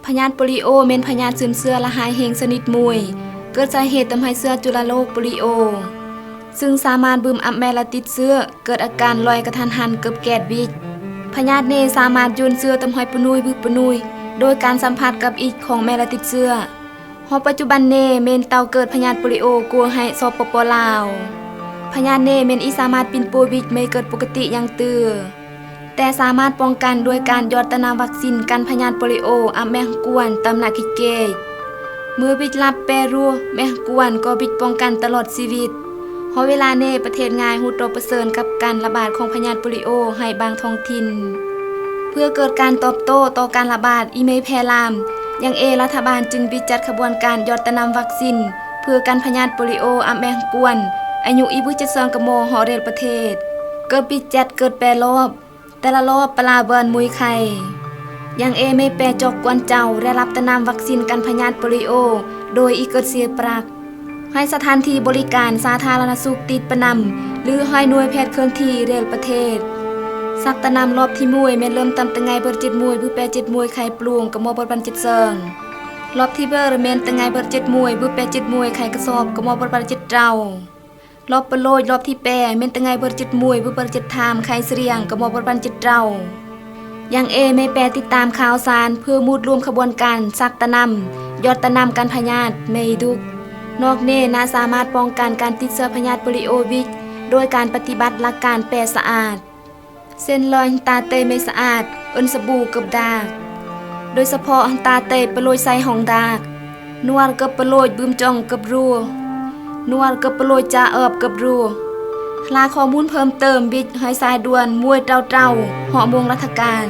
ພະຍາດໂປລິໂອແມ່ນພະຍາດຊືນເຊື້ອລະຮ້າຍແຮງຊະນິດໝູ່ ເກີດສາເຫດທຳໃຫ້ເຊື້ອຈຸລະໂລກໂປລິໂອ ຊຶ່ງສາມາດບຶມອັບແມ່ນ ແລະ ຕິດເຊື້ອ ເກີດອາການລອຍກະທັນຫັນເກີບແກດວິກ. ພະຍາດເນສາມາດໂຍນເຊື້ອຕາມຮອຍປະນຸຍ ຫຼື ປະນຸຍ ໂດຍການສຳຜັດກັບອິດຂອງແມ່ ແລະ ຕິດເຊື້ອ. ຮອດປັດຈຸບັນເນ ແມ່ນເຕົ້າເກີດພະຍາດໂປລິໂອກວ່າໃຫ້ສປປ ລາວ. ພະຍາດເນແມ່ນອີສາມາດປິ່ນປົວວິກໄມ່ເກີດປົກກະຕິຢ່າງເຕີ ແຕ່ສາມາດປ້ອງກັນດ້ວຍການຢອດຕານ້ຳວັກຊິນກັນພະຍາດໂປລິໂອອາແມງກວນຕາມໜ້າກິດເກດ. ເມື່ອວິກລັບແປຣູແມງກວນກໍວິກປ້ອງກັນຕະຫຼອດຊີວິດ. ຮອດເວລາເນປະເທດງ່າຍຮູ້ຕໍ່ປະເຊີນກັບການລະບາດຂອງພະຍາດໂປລິໂອໃຫ້ບາງທ້ອງຖິ່ນ. ເພື່ອເກີດການຕອບໂຕ້ຕໍ່ການລະບາດອີເມແຜ່ລາມ ຢ່າງເອລັດຖະບານຈຶ່ງວິກຈັດຂະບວນການຢອດຕານ້ຳວັກຊິນ ເພື່ອກັນພະຍາດໂປລິໂອອາແມງກວນ ອາຍຸອີບວກເຈັດເຊີງກະມໍເຮາະເຣລປະເທດ ເກີບວິກຈັດເກີດແປລອບ ແຕ່ລະລອບປະລາເວີນມຸຍໄຂ່ ຢ່າງເອເມແປຈອກກວນເຈົ້າ ແລະ ລັບຕານ້ຳວັກຊິນກັນພະຍາດໂປລິໂອ ໂດຍອີເກີດເຊປຣັກ. ໃຫ້ສະຖານທີ່ບໍລິການສາທາລະນະສຸກຕິດປະນຳ ຫຼື ໃຫ້ໜ່ວຍແພດເຄື່ອນທີ່ເຣລປະເທດ. ສັກຕານ້ຳລອບທີໝ່ວຍແມ່ນເລີ່ມຕາມຕະໄງເບີເຈັດໝ່ວຍ ບຶແປເຈັດໝ່ວຍໄຂ່ປລູງ ກະມໍບົດບັນເຈັດເຊີງ. ລອບທີເບີແມ່ນຕະໄງເບີເຈັດໝ່ວຍ ບຶແປເຈັດໝ່ວຍໄຂ່ກະສອບ ກະມໍບົດບັນເຈັດເຈົ້າ. ລອບປະໂລຍລອບທີແປແມ່ນຕະໄງເບີເຈັດໝ່ວຍ ບຶເປີເຈັດທາມໄຂ່ສະຫຼຽງ ກະມໍບົດບັນເຈັດເຈົ້າ. ຢ່າງເອແມ່ແປຕິດຕາມຂ່າວສານເພື່ອໝູດລວມຂະບວນການສັກຕານ້ຳ ຢອດຕານ້ຳກັນພະຍາດ ໄມດຸກ. ນອກເນນະສາມາດປ້ອງກັນການຕິດເຊື້ອພະຍາດໂປລິໂອວິກ ໂດຍການປະຕິບັດຫຼັກການແປສະອາດ ເຊັ່ນ ລອຍຕາເຕຍໄມສະອາດ ເອີ້ນສະບູເກີບດາກ ໂດຍສະເພາະຕາເຕຍປະໂລຍໃສ່ຫ້ອງດາກ ນວດເກີບປະໂລຍບຶມຈ່ອງເກີບຣູ ນວດເກີບປະໂລຍຈາອອບເກີບຣູ. ຫາຂໍ້ມູນເພີ່ມເຕີມ ວິກໃຫ້ສາຍດ່ວນມວຍເຕົ້າເຕົ້າ ເຫາະໂມງລັດຖະການ.